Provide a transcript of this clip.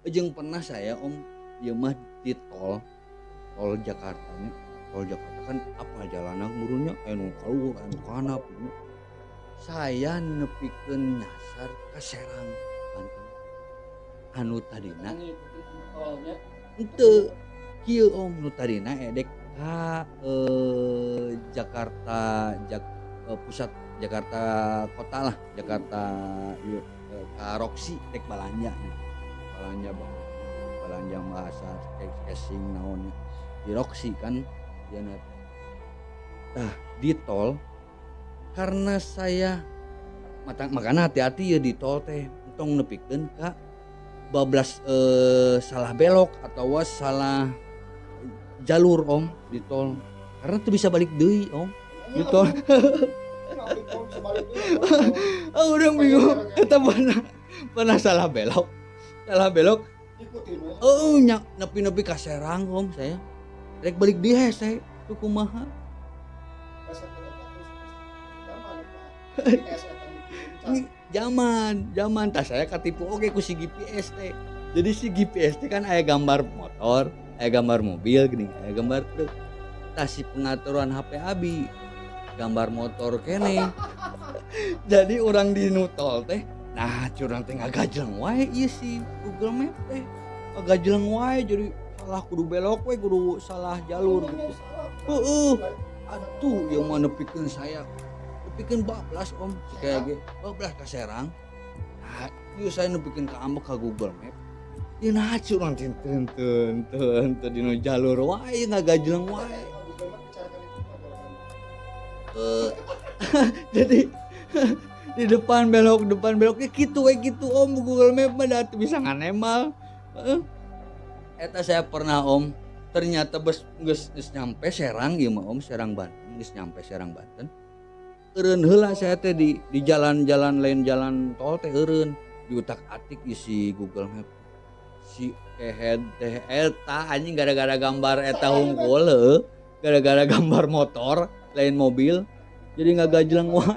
Jeung pernah saya, Om, ieu mah di tol, tol Jakarta nya. Tol Jakarta kan apa jalanna meureun nya, aya nu kaluhur, aya nu ka handap nya. Saya nepikeun nyasar ka Serang, Banten. Anu tadina tolnya. Henteu, kieu, Om, nu tadina edek ka Jakarta pusat Jakarta kota lah, Jakarta ieu ka Roxy rek balanja nya. Balanja balanja bahasa casing naon nya di Roxy kan ieu. Tah, di tol karena saya mata, makana hati-hati ya di tol teh, entong nepikeun ka bablas, salah belok atau salah jalur, Om, di tol, karena tuh bisa balik deui, Om, di tol. Oh, udah bingung eta. Pernah pernah salah belok, salah belok. Ikutin we. Oh nya, nepi-nepi ka Serang, Om. Saya rek balik di hese tuh kumaha. Asa eta terus zaman eta GPS eta Ini zaman zaman tas saya katipu oke ku si GPS teh. Jadi si GPS teh kan aya gambar motor, aya gambar mobil gini, aya gambar truk. Tah, si pengaturan HP abi gambar motor keneh. Jadi orang di nu tol teh, nah, curang teh ngagajleng wae ieu si Google Map teh, ngagajleng wae, jadi salah, kudu belok we, kudu salah jalur gitu. Heeh, atuh ieu mah nepikeun, saya nepikeun bablas, Om, kayak ge bablas ka Serang. Nah, ieu saya nepikeun ka ambek ka Google Map. Ieu nah curang teh teu teu teu teu dina jalur wae, ngagajleng wae. Google Map bicarakan itu. Jadi di depan belok, depan beloknya gitu we gitu, Om. Google Map mah da teu bisa nganemal. Heeh. Eta saya pernah, Om, ternyata bes geus geus nyampe Serang ieu mah, Om, Serang Banten, geus nyampe Serang Banten. Eureun heula saya teh di jalan-jalan lain, jalan tol teh eureun, diutak-atik isi Google Map. Si kehed teh eta anjing gara-gara gambar eta hungkul, heueuh. Gara-gara gambar motor lain mobil, jadi ngagajleng wae.